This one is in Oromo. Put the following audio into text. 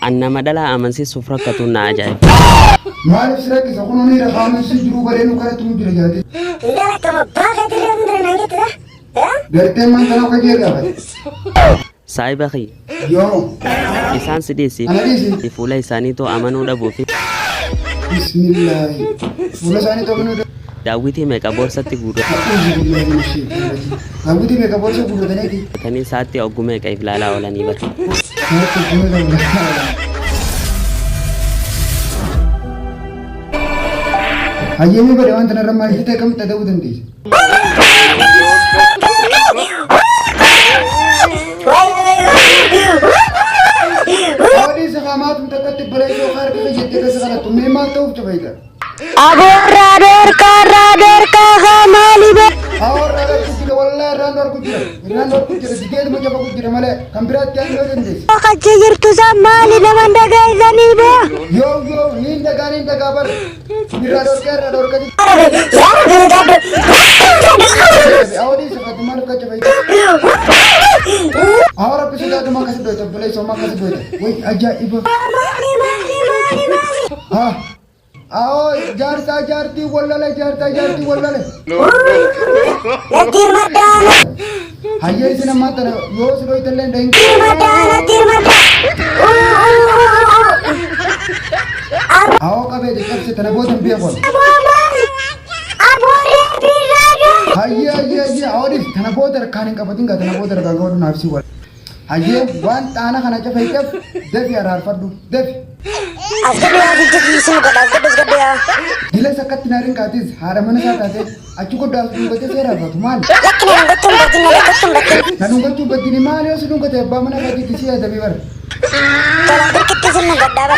An nama dhalaa amansiisuuf rakkatuun na ajaa'iba. Maaliif si rakkisa kunoo ni rakaa si jiruu bareedu kanatti mu jira jaate. Intala akkama baaka dirree hunda naan jette taa? Gartee maan tanaa akka jee gaafate. Saahiba kiyya. Yoo. Isaan si dhiisi. Ana dhiisi. Fuula isaaniitoo amanuu dhabuufi. Bismillaahi. Fuula isaanii amanuu dhabu. Daawwitii meeqa boorsatti A'uuzu billaahi mina shayxaani rajiim. Daawwitii meeqa boorsa guurrataniiti. guurratanii sa'aatti oggu meeqa if laalaa oolanii bar. Sa'aatti oggu meeqa if laalaa oolan. Hayyee mee bade waan tanarra maal jettee akkamitti adabuu dandeessa? Haadhi isa haamaatu takkatti bareedoo harka jettee keessa kadhattu mee maal ta'uuf cufeeta? Aboorraa dhoorkaa dhoorkaa haa maali bee. Hawarraa dhorku jira wallaahi irraan dhorku jira irraan dhorku jira digeetuma cafaku jira malee kan biraatti aan yoo dandeesse. Achi jirtu san maali nama dhagaysanii bee. Yoo yoo niin dhagaa niin dhagaa bar irraa dhorkee irraa dhorkee. Awwadii sifati maal akka cufeeta? Awara rabbi sodaatu maa akkasi dhoyta obboleessa maa akkasi dhoyta. Way ajaa'iba. Ah. Awoo jaarsaa jaartii wallale jaarsaa jaartii wallale. Natti hirmadhaa Hayyee isin ammaa tana yoo si dhoyta illee hin dhahin. hirmadhaa natti hirmadhaa. Awoo qabee caccabse tana booda hin beeku. Aboorree birraadha. Hayyee hayyee hayyee awoo dhiif tana booda harkaan hin qabatin gaa tana booda harkaan qabadhu naaf si wal. Hayyee waan xaana kana cafayteef dafi araarfadhu dafi. As gadhu yaa biyya kiisuu godha as gadhu as gadhu yaa. Dilas akkatti naar hin kaatis haadha mana isaa taate achi godhu as dhungatee seera arfatu maali? Lakki na dhungachuun badin na dhungachuun badin. Na dhungachuu baddini maali yoo si dhungate abbaa mana keetiitti si adabii bara. Tolaan birkitti sin dhungadhaa bara.